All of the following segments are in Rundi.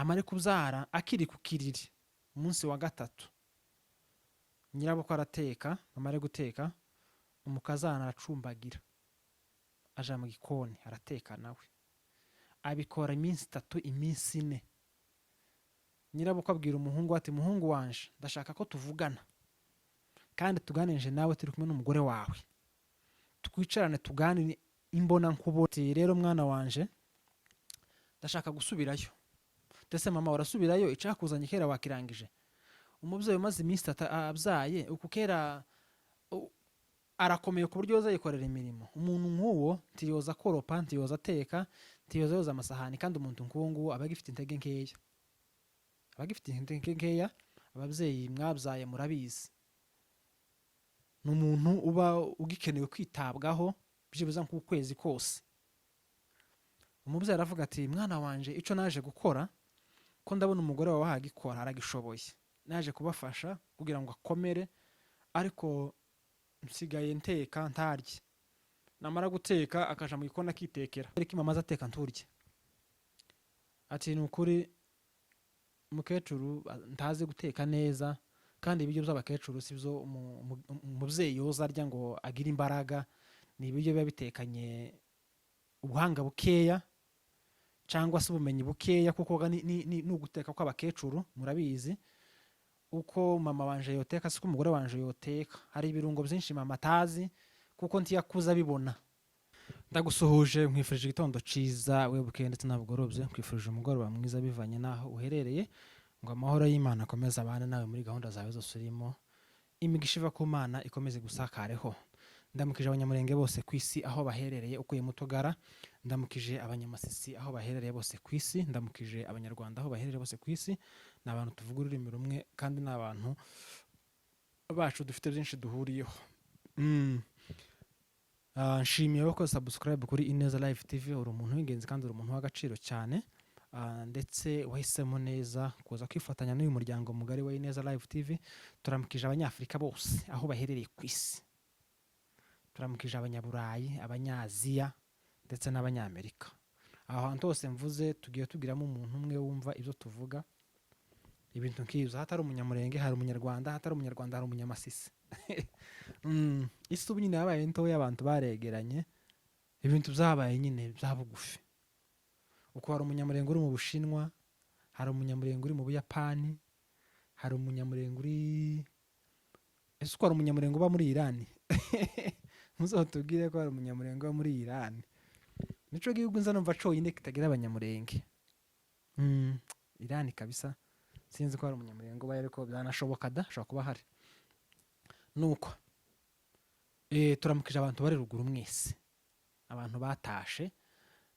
Amare kubyara, akiri ku kiriri, umunsi wa gatatu, nyirabukwe arateka. Amare guteka, umukazana aracumbagira, aja mu gikoni, arateka nawe. Abikora iminsi 3, iminsi 4. Nyirabukwe abwira umuhungu we ati: "Muhungu wanje, ndashaka ko tuvugana kandi tuganirije nawe turi kumwe n'umugore wawe, twicarane tuganire imbona nkubone." Ati: "Rero mwana wanje, ndashaka gusubirayo." "Ndetse mama, urasubirayo? Icyakuzanye kera wakirangije?" Umubyeyi umaze iminsi 3 abyaye, uku kera arakomeye ku buryo yoza yikorera imirimo. Umuntu nk'uwo ntiyoza akoropa, ntiyoza ateka, ntiyoza yoza amasahani. Kandi umuntu nk'uwo nguwo aba agifite intege nkeya, aba agifite intege nkeya. Ababyeyi mwabyaye murabizi, ni umuntu uba ugikenewe kwitabwaho byibuze nk'ukwezi kose. Umubyeyi aravuga ati: "Mwana wanje, icyo naje gukora, ko ndabona umugore wawe ahagikora, aragishoboye, naje kubafasha kugira ngo akomere. Ariko nsigaye nteka ntarye, namara guteka akaja mu gikoni akitekera, ariko mama aza ateka nturye." Ati: "Ni ukuri umukecuru ntazi guteka neza, kandi ibiryo by'abakecuru si byo umubyeyi yoza arya ngo agire imbaraga. Ni ibiryo biba bitekanye ubuhanga bukeya cyangwa se ubumenyi bukeya, kuko ni uguteka kw'abakecuru. Murabizi, uko mama wanje yoteka siko umugore wanje yoteka. Hari ibirungo byinshi mama atazi kuko ntiyakuze abibona." Ndagusuhuje, nkwifurije igitondo ciza webuke ndetse nabugorobye, nkwifurije umugoroba mwiza bivanye n'aho uherereye, ngo amahoro y'Imana akomeze abane nawe muri gahunda zawe zose urimo, imigisha iva ku Mana ikomeze gusakareho. Ndamukije Abanyamurenge bose ku isi aho baherereye ukuye Mutugara, ndamukije Abanyamasisi aho baherereye bose ku isi, ndamukije Abanyarwanda aho baherereye bose ku isi. Ni abantu tuvuga ururimi rumwe kandi ni abantu bacu, dufite byinshi duhuriyeho. Nshimiye wakoze subscribe kuri Ineza Live TV. Uri umuntu w'ingenzi kandi uri umuntu w'agaciro cyane. Ndetse wahisemo neza kuza kwifatanya n'uyu muryango mugari wa Ineza Live TV. Turamukije Abanyafurika bose aho baherereye ku isi, turamukije Abanyaburayi, Abanyaziya ndetse n'Abanyamerika. Aho hantu hose mvuze tugiye tugiramo umuntu umwe wumva ibyo tuvuga, ibintu nk'ibyo. Hatari Umunyamurenge hari Umunyarwanda, hatari Umunyarwanda hari Umunyamasisi. Isi ubu nyine yabaye ntoya, abantu baregeranye, ibintu byabaye nyine bya bugufi. Uko hari Umunyamurenge uri mu Bushinwa, hari Umunyamurenge uri mu Buyapani, hari Umunyamurenge uri, ese uko hari Umunyamurenge uba muri Irani? Muzatubwire ko hari Umunyamurenge uba muri Irani. Nico gihugu nza numva conyine kitagira Abanyamurenge. Irani kabisa sinzi ko hari Umunyamurenge ubayo, ariko byanashoboka da, ashobora kuba ahari. Nuko turamukije abantu bari ruguru mwese, abantu batashe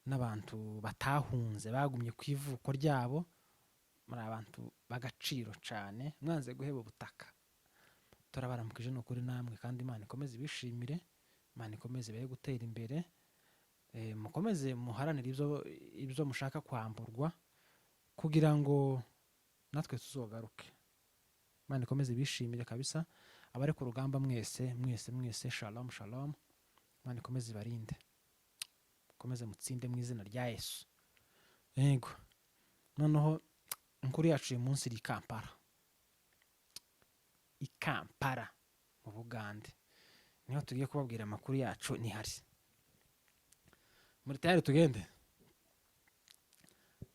n'abantu batahunze bagumye ku ivuko ryabo. Muri abantu b'agaciro cyane, mwanze guheba ubutaka. Turabaramukije ni ukuri namwe, kandi Imana ikomeze ibishimire, Imana ikomeze ibahe gutera imbere. Mukomeze muharanire ibyo mushaka kwamburwa kugira ngo natwe tuzogaruke. Imana ikomeze ibishimire kabisa. Abari ku rugamba mwese, mwese, mwese, shalom shalom. Imana ikomeze ibarinde, mukomeze mutsinde mu izina rya Yesu. Yego, noneho inkuru yacu uyu munsi iri i Kampala, i Kampala mu Bugande niho tugiye kubabwira amakuru yacu. Nihari muri tayari? Tugende.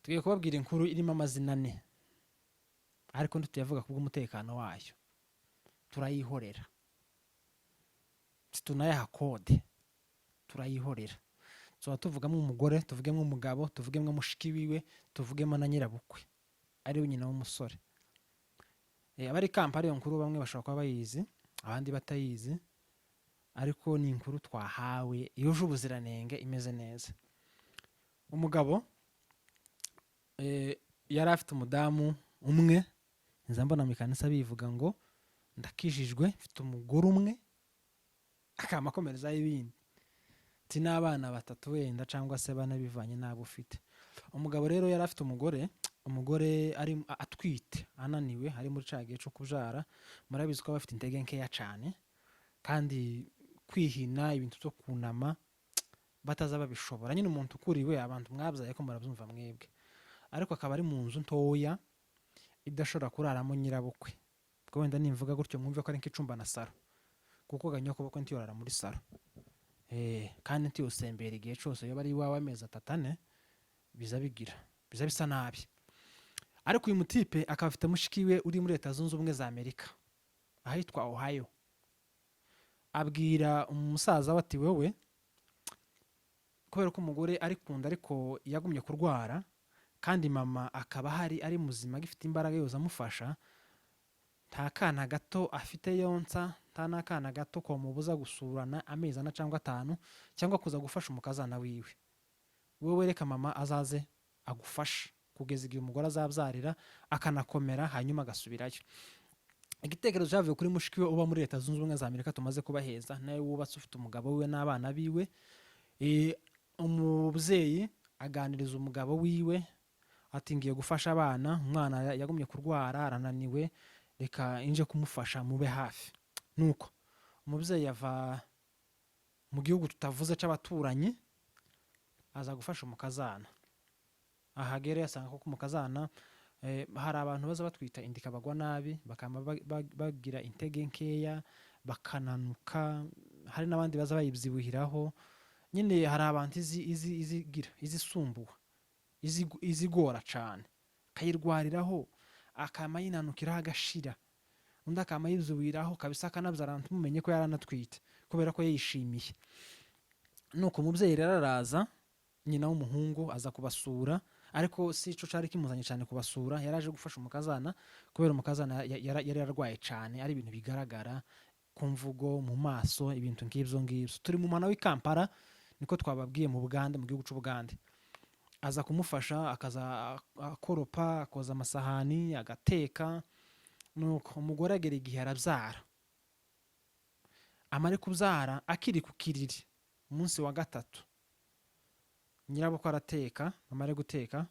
Tugiye kubabwira inkuru irimo amazina ane, ariko ntituyavuga kubw'umutekano wayo, turayihorera, tunayaha kode, turayihorera. Tuba tuvugamo umugore, tuvugemo umugabo, tuvugemo mushiki wiwe, tuvugemo na nyirabukwe ari we nyina w'umusore. Abari Kampala, iyo nkuru bamwe bashobora kuba bayizi, abandi batayizi, ariko ni inkuru twahawe yuje ubuziranenge, imeze neza. Umugabo yari afite umudamu umwe. Nza mbona mu ikanisa bivuga ngo: "Ndakijijwe, mfite umugore umwe", akama akomerezaho ibindi, ati n'abana batatu wenda cyangwa se bane bivanye n'abo ufite. Umugabo rero yari afite umugore, umugore ari atwite, ananiwe, ari muri cya gihe cyo kubyara. Murabizi ko aba afite intege nkeya cyane, kandi kwihina, ibintu byo kunama bataza babishobora nyine. Umuntu ukuriwe, abantu mwabyaye ko murabyumva mwebwe. Ariko akaba ari mu nzu ntoya idashobora kuraramo nyirabukwe. Ubwo wenda nimvuga gutyo mwumve ko ari nk'icumba na saro, kuko ga nyokobukwe ntiyorara muri saro. Kandi ntiyosembera igihe cyose yoba ari iwawe amezi 3 4, biza bigira biza bisa nabi. Ariko uyu mutipe akaba afite mushiki we uri muri Leta Zunze Ubumwe za Amerika ahitwa Ohio. Abwira umusaza we ati: "Wewe, kubera ko umugore ari kunda ariko yagumye kurwara, kandi mama akaba ahari ari muzima agifite imbaraga yoza amufasha, nta kana gato afite yonsa, nta n'akana gato komubuza gusurana amezi 4 cyangwa 5 cyangwa kuza gufasha umukazana wiwe. Wowe reka mama azaze agufashe kugeza igihe umugore azabyarira akanakomera, hanyuma agasubirayo." Igitekerezo cyavuye kuri mushiki we uba muri Leta Zunze Ubumwe za Amerika tumaze kubaheza, nawe wubatse ufite umugabo wiwe n'abana biwe. Umubyeyi aganiriza umugabo wiwe ati: "Ngiye gufasha abana, umwana yagumye kurwara arananiwe, reka inje kumufasha mube hafi." Nuko umubyeyi ava mu gihugu tutavuze cy'abaturanyi aza gufasha umukazana. Ahagere asanga koko umukazana, hari abantu baza batwita inda ikabagwa nabi, bakaba bagira intege nkeya, bakananuka. Hari n'abandi baza bayibyibuhiraho nyine. Hari abantu izi izi izigira izisumbuwe, izigora cane, akayirwariraho akama yinanukiraho agashira, undi akama yibyibuhiraho kabisa akanabyara ntumumenye ko yaranatwite kubera ko yayishimiye. Nuko umubyeyi rero araza, nyina w'umuhungu aza kubasura, ariko si ico cari kimuzanye cyane kubasura. Yaraje gufasha umukazana kubera umukazana yari yararwaye cyane, ari ibintu bigaragara ku mvugo, mu maso, ibintu nk'ibyo ngibyo. Turi mu mwana w'i Kampala, niko twababwiye, mu Bugande, mu gihugu c'Ubugande. Aza kumufasha, akaza akoropa, akoza amasahani, agateka. Nuko umugore agera igihe arabyara. Amare kubyara, akiri ku kiriri, umunsi wa gatatu, nyirabukwe arateka. Amare guteka,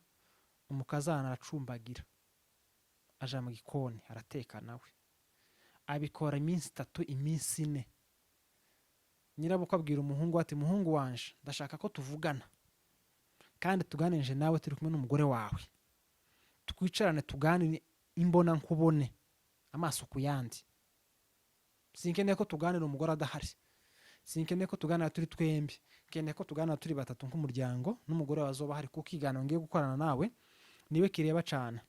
umukazana aracumbagira aja mu gikoni arateka nawe. Abikora iminsi 3, iminsi 4. Nyirabukwe abwira umuhungu we ati: "Muhungu wanje, ndashaka ko tuvugana kandi tuganirije nawe turi kumwe n'umugore wawe, twicarane tuganire imbona nkubone, amaso ku yandi. Sinkeneye ko tuganira umugore adahari, sinkeneye ko tuganira turi twembi, nkeneye ko tuganira turi batatu nk'umuryango n'umugore wawe azoba ahari, kuko ikiganiro ngiye gukorana nawe niwe kireba cyane."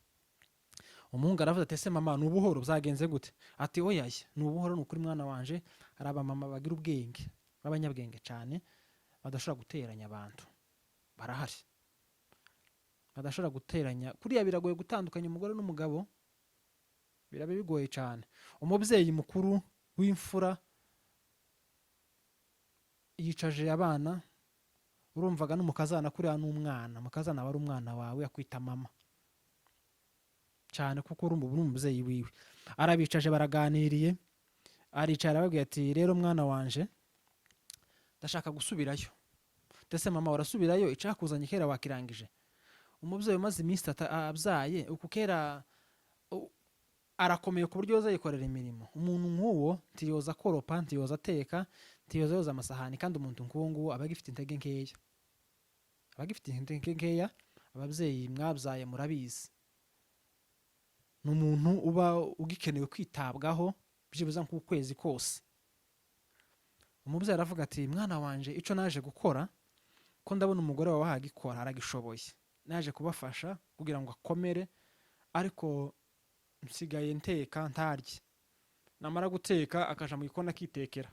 Umuhungu aravuze ati: "Ese mama, ni ubuhoro? Byagenze gute?" Ati: "Oyaye, ni ubuhoro, ni ukuri mwana wanje. Hari abamama bagira ubwenge, b'abanyabwenge cyane, badashobora guteranya abantu. Barahari badashobora guteranya. Kuriya biragoye gutandukanya umugore n'umugabo, biraba bigoye cyane." Umubyeyi mukuru w'imfura yicaje abana, urumvaga n'umukazana kuriya n'umwana, umukazana aba ari umwana wawe, akwita mama cyane kuko urumva ubu ni umubyeyi wiwe. Arabicaje baraganiriye, aricara arababwira ati: "Rero mwana wanje, ndashaka gusubirayo." "Ndetse mama, warasubirayo? Icyakuzanye kera wakirangije?" Umubyeyi umaze iminsi 3 abyaye, uku kera arakomeye ku buryo yoza yikorera imirimo. Umuntu nk'uwo ntiyoza akoropa, ntiyoza ateka, ntiyoza yoza amasahani. Kandi umuntu nk'uwo nguwo aba agifite intege nkeya, aba agifite intege nkeya. Ababyeyi mwabyaye murabizi, ni umuntu uba ugikenewe kwitabwaho byibuze nk'ukwezi kose. Umubyeyi aravuga ati: "Mwana wanje, icyo naje gukora, ko ndabona umugore wawe ahagikora aragishoboye, naje kubafasha kugira ngo akomere, ariko nsigaye nteka ntarye, namara guteka akaja mu gikoni akitekera,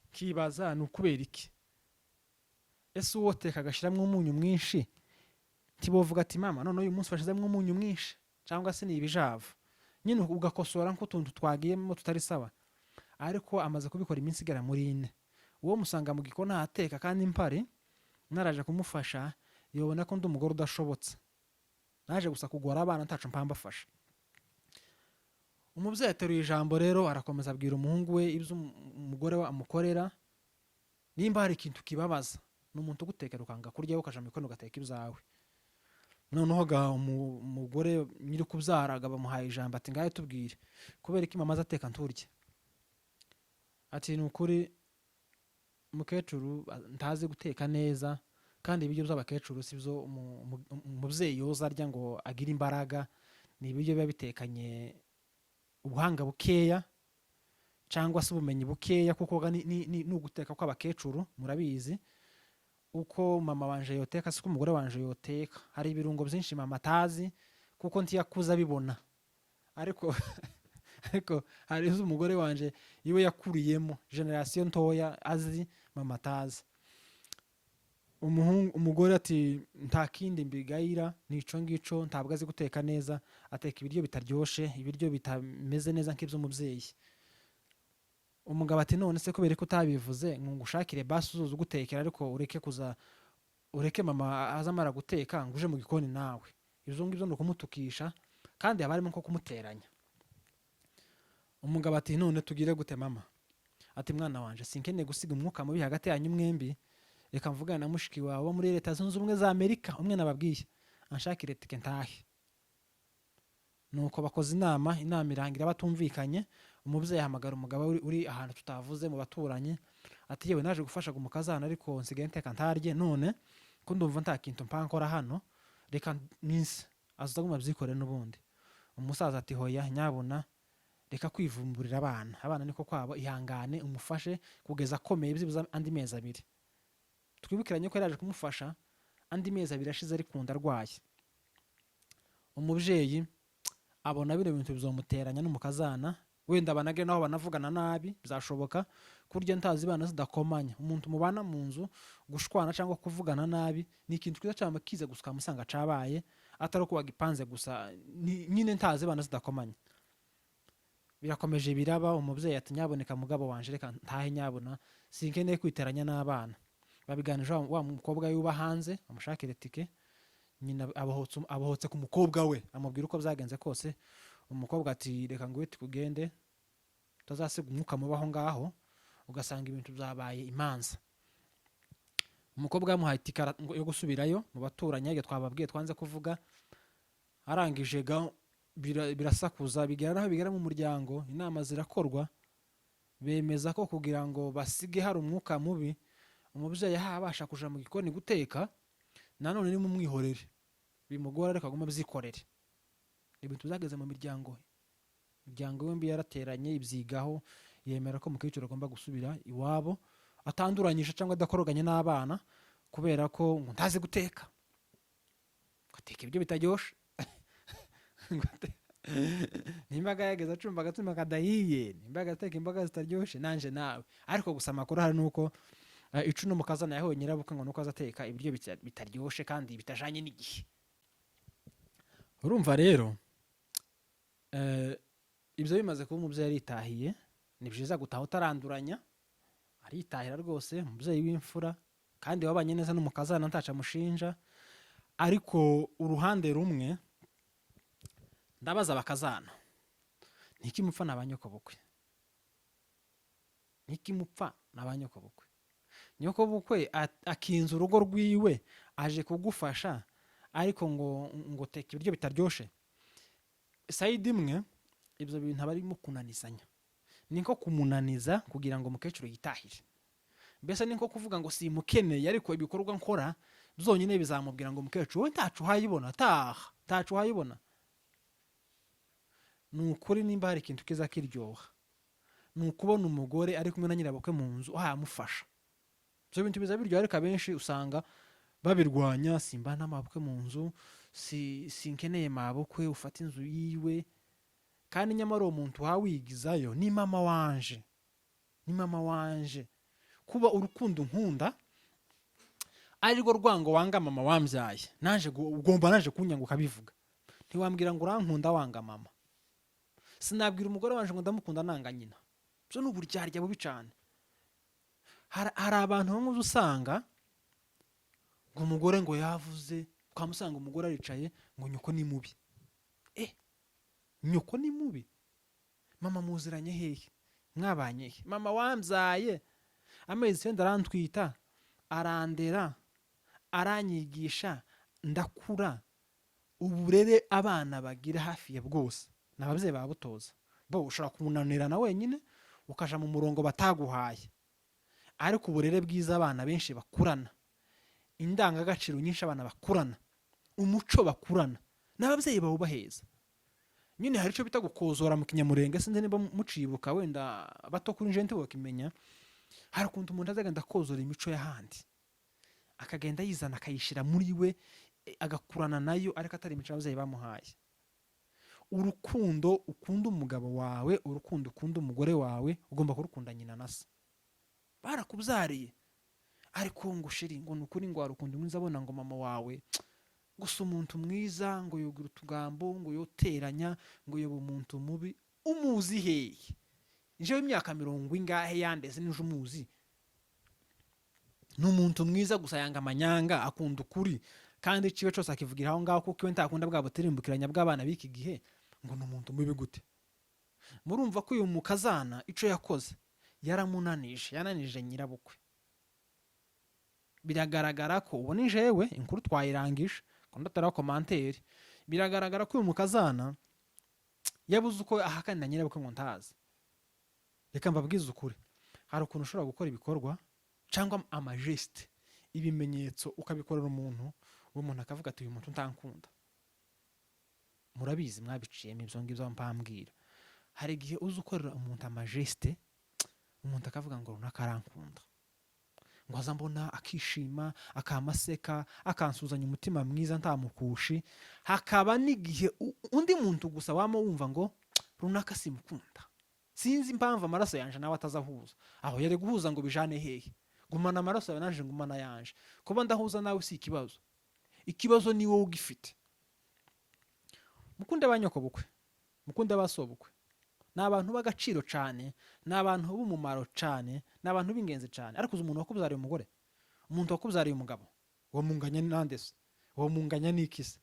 nkibaza ni ukubera iki? Ese uwo teka agashyiramo umunyu mwinshi, ntibovuga ati: 'Mama, none uyu munsi washizemo umunyu mwinshi', cyangwa se ni ibijavu?" Nyine ugakosora nk'utuntu twagiyemo tutari sawa. Ariko amaze kubikora iminsi igera muri 4, uwo musanga mu gikoni ahateka kandi mpari naraje kumufasha, yobona ko ndi umugore udashobotse, naje gusa kugora abana, ntaco mpambafasha. Umubyeyi ateruye ijambo rero, arakomeza abwira umuhungu we ibyo umugore we amukorera. Nimba hari ikintu kibabaza, ni umuntu ugutekera ukanga kurya, ukaja mu gikoni ugateka ibyawe. Noneho ga umugore nyiri kubyara bamuhaye ijambo ati: "Ngahe tubwire, kubera ko mama aza ateka nturye?" Ati: "Ni ukuri mukecuru ntazi guteka neza." Kandi ibiryo by'abakecuru si byo umubyeyi yoza arya ngo agire imbaraga. Ni ibiryo biba bitekanye ubuhanga bukeya cyangwa se ubumenyi bukeya, kuko ni uguteka kw'abakecuru. Murabizi uko mama wanje yoteka siko umugore wanje yoteka. Hari ibirungo byinshi mama atazi kuko ntiyakuze abibona, ariko hari izo umugore wanje iwe yakuriyemo, génération ntoya, azi mama atazi. Umuhungu, umugore ati: "Nta kindi mbigayira, nico ngico, ntabwo azi guteka neza, ateka ibiryo bitaryoshe, ibiryo bitameze neza nk'iby'umubyeyi." Umugabo ati: "None se kubera ko utabivuze ngo ngushakire basi uzoza ugutekera, ariko ureke kuza, ureke mama aza amara guteka ngo uje mu gikoni nawe?" Ibyo ngibyo ni ukumutukisha, kandi haba harimo nko kumuteranya. Umugabo ati: "None tugire gute, mama?" Ati: "Mwana wanje, sinkeneye gusiga umwuka mubi hagati yanyu mwembi. Reka mvugane na mushiki wawe wo muri Leta Zunze Ubumwe za Amerika, umwe nababwiye, anshakire tike ntahe." Nuko bakoze inama, inama irangira batumvikanye. Umubyeyi ahamagara umugabo uri ahantu tutavuze mu baturanyi, ati: "Yewe, naje gufasha umukazana, ariko nsigaye nteka ntarye. None ko ndumva nta kintu mpankora hano, reka minsi aza aguma abyikore n'ubundi." Umusaza ati: "Hoya nyabuna, reka kwivumburira abana, abana niko kwabo, ihangane umufashe kugeza akomeye byibuze andi mezi 2." Twibukiranye ko yaraje kumufasha andi mezi 2 ashize ari kunda arwaye. Umubyeyi abona bino bintu bizomuteranya n'umukazana, wenda banage naho banavugana nabi, bizashoboka. Kurya ntazi bana zidakomanya, umuntu mubana mu nzu, gushwana cyangwa kuvugana nabi ni ikintu cyiza cyane, kiza gusa ukamusanga cabaye atari uko wagipanze gusa. Nyine ntazi bana zidakomanya. Birakomeje biraba. Umubyeyi ati: "Nyaboneka mugabo wanje, reka ntahe nyabona, sinkeneye kwiteranya n'abana." Babiganije wa mukobwa yuba hanze amushakire tike. Nyina abohotse ku mukobwa we, amubwira uko byagenze kose. Umukobwa ati: "Reka nguhe tukugende, utazasiga umwuka mubi aho ngaho, ugasanga ibintu byabaye imanza." Umukobwa yamuhaye itike yo gusubirayo mu baturanyi ariko twababwiye twanze kuvuga. Arangije ga birasakuza, bigera naho bigera mu muryango. Inama zirakorwa, bemeza ko kugira ngo basige hari umwuka mubi, umubyeyi abasha kuja mu gikoni guteka, nanone ni mumwihorere, bimugora ariko aguma abyikorere. Ibintu byageze mu miryango, imiryango yombi yarateranye, ibyigaho, yemera ko umukecuru agomba gusubira iwabo atanduranyije cyangwa adakoroganye n'abana, kubera ko ngo ntazi guteka, ngo ateka ibiryo bitaryoshe. Nimba yageze acumba agatsima kadahiye, nimba agateka imboga zitaryoshe, nanje nawe. Ariko gusa amakuru ahari ni uko icuno mukazana yahuye nyirabukwe ngo nuko azateka ibiryo bitaryoshe kandi bitajanye n'igihe. Urumva rero, ibyo bimaze kuba, umubyeyi aritahiye. Ni byiza gutaha utaranduranya. Aritahira rwose, umubyeyi w'imfura kandi wabanye neza n'umukazana, ntaca amushinja. Ariko uruhande rumwe ndabaza abakazana: niki mupfa na ba nyokobukwe? Niki mupfa na ba nyokobukwe? Nyokobukwe akinze urugo rwiwe aje kugufasha, ariko ngo teka ibiryo bitaryoshe. Side imwe, ibyo bintu aba arimo kunanizanya, ni nko kumunaniza kugira ngo umukecuru yitahire. Mbese ni nko kuvuga ngo simukeneye, ariko ibikorwa nkora byonyine bizamubwira ngo: "Umukecuru we ntacu uhayibona, taha, ntacu uhayibona." Ni ukuri, nimba hari ikintu kiza kiryoha, ni ukubona umugore ari kumwe na nyirabukwe mu nzu amufasha. Ibyo bintu biza biryoha, ariko abenshi usanga babirwanya: "Simba n'amabukwe mu nzu, si sinkeneye mabukwe ufata inzu yiwe." Kandi nyamara uwo muntu wawigizayo ni mama wanje, ni mama wanje. Kuba urukundo nkunda arirwo rwango wanga mama wambyaye, naje ugomba naje kunyanga ukabivuga. Ntiwambwira ngo urankunda wanga mama. Sinabwira umugore wanje ngo ndamukunda nanga nyina. Byo ni uburyarya bubi cyane. Hari abantu bamwe uza usanga ngo umugore ngo yavuze, ukamusanga umugore aricaye ngo: "Nyoko ni mubi." Nyoko ni mubi? Mama muziranye hehe? Mwabanye he? Mama wambyaye amezi 9, arantwita, arandera, aranyigisha, ndakura. Uburere abana bagira hafi ya bwose ni ababyeyi babutoza. Bo ushobora kumunanirana wenyine ukaja mu murongo bataguhaye, ariko uburere bwiza abana benshi bakurana, Indangagaciro nyinshi abana bakurana, umuco bakurana n'ababyeyi bawubaheza. Nyine hari icyo bita gukozora mu Kinyamurenge, sinzi niba mucibuka, wenda bato kuri nje ntibakimenya. Hari ukuntu umuntu azagenda akozora imico y'ahandi, akagenda yizana akayishyira muri we, agakurana nayo, ariko atari imico ababyeyi bamuhaye. Urukundo ukunda umugabo wawe, urukundo ukunda umugore wawe, ugomba kurukunda nyina na se barakubyariye. Ariko ngo chéri, ngo ni ukuri, ngo warukunda mwiza, abona ngo mama wawe gusa umuntu mwiza, ngo yogira utugambo, ngo yoteranya, ngo yoba umuntu mubi. Umuzi hehe? Njewe imyaka mirongo ingahe yandeze nije umuzi, ni umuntu mwiza gusa, yanga amanyanga, akunda ukuri, kandi iciwe cyose akivugira aho ngaho, kuko iwe ntakunda bwa butirimbukiranya bw'abana b'iki gihe. Ngo ni umuntu mubi gute? Murumva ko uyu mukazana ico yakoze yaramunanije, yananije nyirabukwe. Biragaragara ko ubu ni jewe inkuru twayirangije ko ndataraho commentaire. Biragaragara ko uyu mukazana yabuze uko ahakanira nyirabukwe ngo ntazi. Reka mbabwize ukuri, hari ukuntu ushobora gukora ibikorwa cyangwa amagestes, ibimenyetso, ukabikorera umuntu, uwo muntu akavuga ati: "Uyu muntu ntankunda." Murabizi, mwabiciyemo ibyo ngibyo mpambwira. Hari igihe uza ukorera umuntu amagestes, umuntu akavuga ngo runaka arankunda, ngo aza mbona akishima, akamaseka, akansuzanya umutima mwiza, nta mukushi. Hakaba n'igihe undi muntu gusa wama wumva ngo runaka simukunda, sinzi impamvu, amaraso yanje nawe atazahuza. Aho yari guhuza ngo bijane hehe? Gumana amaraso yawe, nanje ngumana yanje. Kuba ndahuza nawe si ikibazo, ikibazo ni wowe ugifite. Mukunde ba nyokobukwe, mukunde ba sobukwe, ni abantu b'agaciro cyane, ni abantu b'umumaro cyane, ni abantu b'ingenzi cyane. Ariko uzi umuntu wakubyariye umugore, umuntu wakubyariye umugabo, uwo munganya nande se? Uwo munganya n'iki se?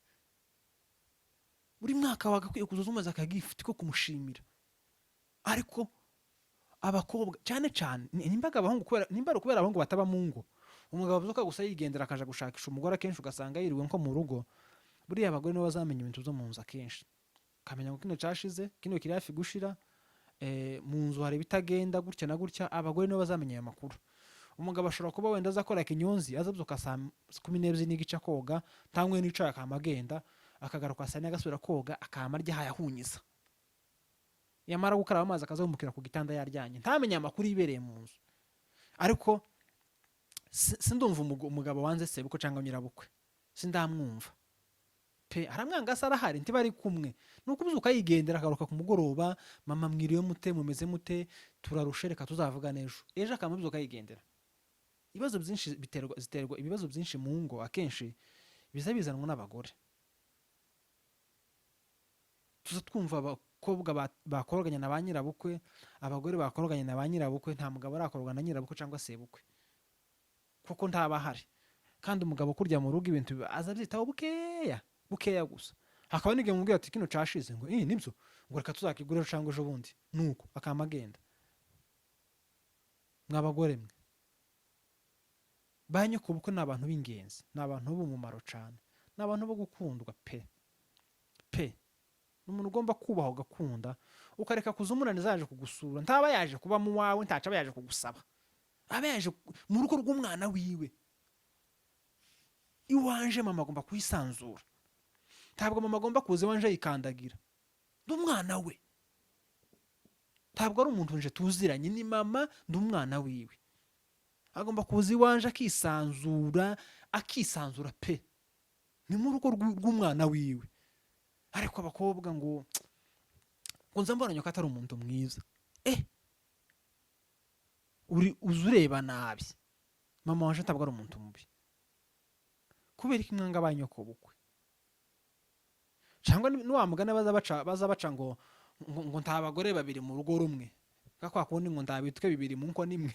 Buri mwaka wagakwiye kuzoza umaze akagift ko kumushimira. Ariko abakobwa cyane cyane, nimbaga abahungu, kubera nimba ari ukubera abahungu bataba mu ngo, umugabo abyuka gusa yigendera akaja gushakisha umugore, akenshi ugasanga yiriwe nko mu rugo. Buriya abagore nibo bazamenya ibintu byo mu nzu akenshi, ukamenya ngo kino cashize, kino kiri hafi gushira, mu nzu hari ibitagenda gutya na gutya. Abagore nibo bazamenya ayo makuru. Umugabo ashobora kuba wenda aza akora kinyonzi, aza abyuka saa 12:30 koga, ntanywe n'icayi, akama agenda, akagaruka saa 4 agasubira koga, akama arya hayahunyiza, yamara gukaraba amazi akazamukira ku gitanda yaryanye, ntamenye amakuru yibereye mu nzu. Ariko sindumva umugabo wanze sebukwe cyangwa nyirabukwe, sindamwumva pe. Aramwanga se? Arahari, ntibari kumwe. Ni ukubyuka yigendera, akagaruka ku mugoroba: "Mama, mwiriwe mute? Mumeze mute? Turarushe, reka tuzavugana ejo." Ejo akamubyuka yigendera. Ibibazo byinshi biterwa, ziterwa, ibibazo byinshi mu ngo akenshi biza bizanwa n'abagore. Tuza twumva abakobwa bakoroganya na ba nyirabukwe, abagore bakoroganya na ba nyirabukwe. Nta mugabo arakorwa na nyirabukwe cyangwa sebukwe, kuko ntaba ahari. Kandi umugabo kurya mu rugo ibintu aza abyitaho bukeya bukeya gusa. Hakaba n'igihe mubwira ati: "Kino cashize," ngo: "Eh, nibyo," ngo: "Reka tuzakigure ejo cyangwa ejo bundi," nuko akama agenda. Mwa bagore mwe, ba nyokobukwe ni abantu b'ingenzi, ni abantu b'umumaro cyane, ni abantu bo gukundwa pe pe. Ni umuntu ugomba kubaha, ugakunda, ukareka kuza umunaniza yaje kugusura. Ntaba yaje kuba mu wawe, ntaco aba yaje kugusaba, aba yaje mu rugo rw'umwana wiwe. Iwanje mama agomba kuhisanzura, ntabwo mama agomba kuza iwanje yikandagira. Ndi umwana we, ntabwo ari umuntu nje tuziranye, ni mama, ndi umwana wiwe. Agomba kuza iwanje akisanzura, akisanzura pe, ni mu rugo rw'umwana wiwe. Ariko abakobwa ngo nza mbona nyoko atari umuntu mwiza. Uri uza ureba nabi. Mama wanje ntabwo ari umuntu mubi. Kubera ko imwanga ba nyoko bukwe, cyangwa ni wa mugani baza baca ngo nta bagore babiri mu rugo rumwe, nka kwa kundi ngo nta bitwe bibiri mu nkono imwe.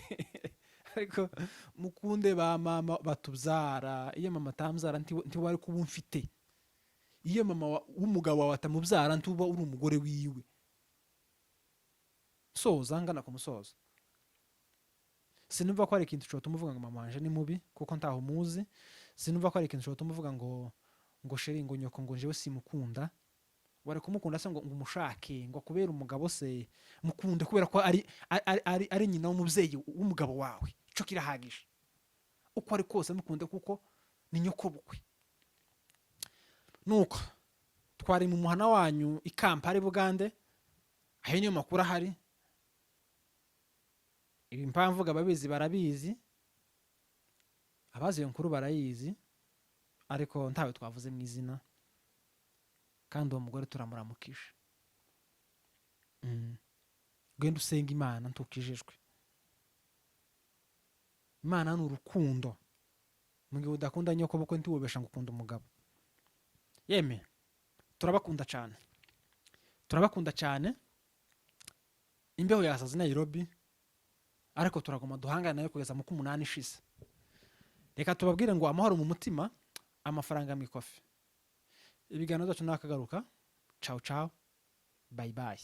Ariko mukunde ba mama batubyara. Iyo mama atambyara ntiwari kuba umfite. Iyo mama w'umugabo wawe atamubyara ntuba uri umugore wiwe. Soza ngana ku musozo, sinumva ko hari ikintu ushobora umuvuga ngo mama wanje ni mubi, kuko ntaho umuzi. Sinumva ko hari ikintu ushobora umuvuga ngo chéri, ngo nyoko, ngo njyewe simukunda. Wari kumukunda se ngo umushake ngo akubere umugabo se? Mukunde kubera ko ari nyina w'umubyeyi w'umugabo wawe, ico kirahagije. Uko ari kose mukunde kuko Ni nyokobukwe. Nuko twari mu muhana wanyu i Kampala i Bugande. Ayo niyo makuru ahari. Ibi mpamvu ababizi barabizi, abazi iyo nkuru barayizi, ariko ntawe twavuze mu izina. Kandi uwo mugore turamuramukije. Genda usenga Imana ntukijijwe. Imana ni urukundo. Mu gihe udakunda nyokobukwe, ntiwubesha ngo ukunda umugabo. Yeme, turabakunda cyane, turabakunda cyane. Imbeho yasaze i Nairobi, ariko turaguma duhangane nayo kugeza mu k'umunani ishize. Reka tubabwire ngo amahoro mu mutima, amafaranga mu ikofi. Ibiganiro byacu nakagaruka. Ciao ciao, bye bye.